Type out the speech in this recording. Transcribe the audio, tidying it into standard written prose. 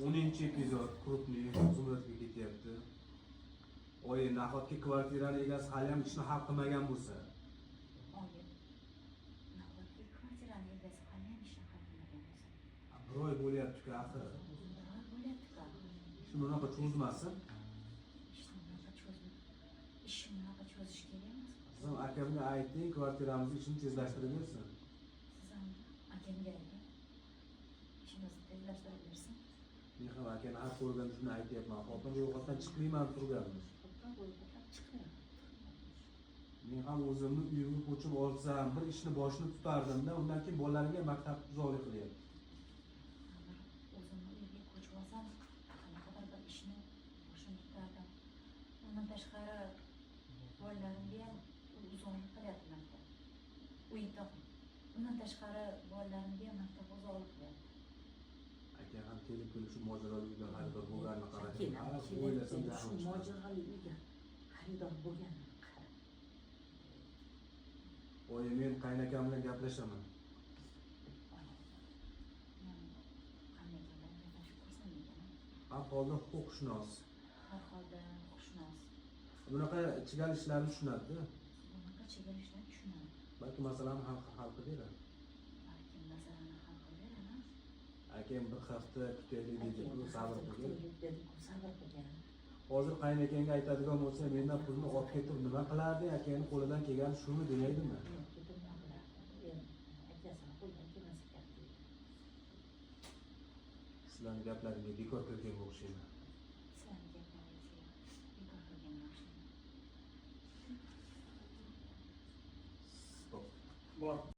10-epizod крупный Zumradga ketyapti. Oyi, nahotki kvartirani egasi haliyam ishni hal qilmagan bo'lsa? Oyi, nahotki kvartirani egasi haliyam ishni hal qilmagan bo'lsa? Bir oy bo'lyapti-ku axir. Bir oy bo'lyapti-ku axir. Ishni bunaqa cho'zmasin. Ishni bunaqa cho'zma, ishni bunaqa cho'zish kerak emas. Siz ham akamga ayting, kvartiramizni ishini tezlashtirib bersin. Siz ham akamga ayting, ishimizni tezlashtirib bersin. Men ham akani har ko'rganda shuni aytyapman. Xotin ro'yxatdan chiqmayman turganmiz. Xotin ro'yxatdan chiqmayman. Men ham o'zimni uyimga ko'chib olsam, bir ishni boshini tutardim-da, undan keyin bolalarimga maktab uzoqlik qilyapti. Bir o'zimni uyimga ko'chib olsam, qanaqadir bir ishni boshini tutardim. Undan tashqari bolalarimga ham uzoqlik qilyapti maktab. Uyda undan tashqari bolalarimga ham maktab uzoqlik qilyapti. Aka ham kelib kelib shu mojaroli uyga xaridor bo'lganini qarang. Kelam Ha, kelib o'ylasam kelib shu jahlim chiqadi. mojaroli uyga xaridor bo'lganini qara. Oyi, men qaynakam bilan gaplashaman. Oyi, men qaynakam bilan gaplashib ko'rsam ekan. Har holda huquqshunos. Har holda huquqshunos. Bunaqa chigal ishlarni tushunadi-da. Bunaqa chigal ishlarni tushunadi. Balki masalani hal qilib beradi. Balki masalani hal qilib beradi. Akam bir hafta kutaylik dedi-ku, sabr qilgin. Kutaylik dedi-ku, sabr qilgin. Hozir qaynakangga aytadigan bo'lsa, mendan pulni olib ketib nima qilardi, akangni qo'lidan kelgani shumi demaydimi? Yo'q, ketib nima qilardi? Endi akasini qo'lidan kelmas ekan deydi. Sizlarni gaplaringga bekor kirganga o'xshayman.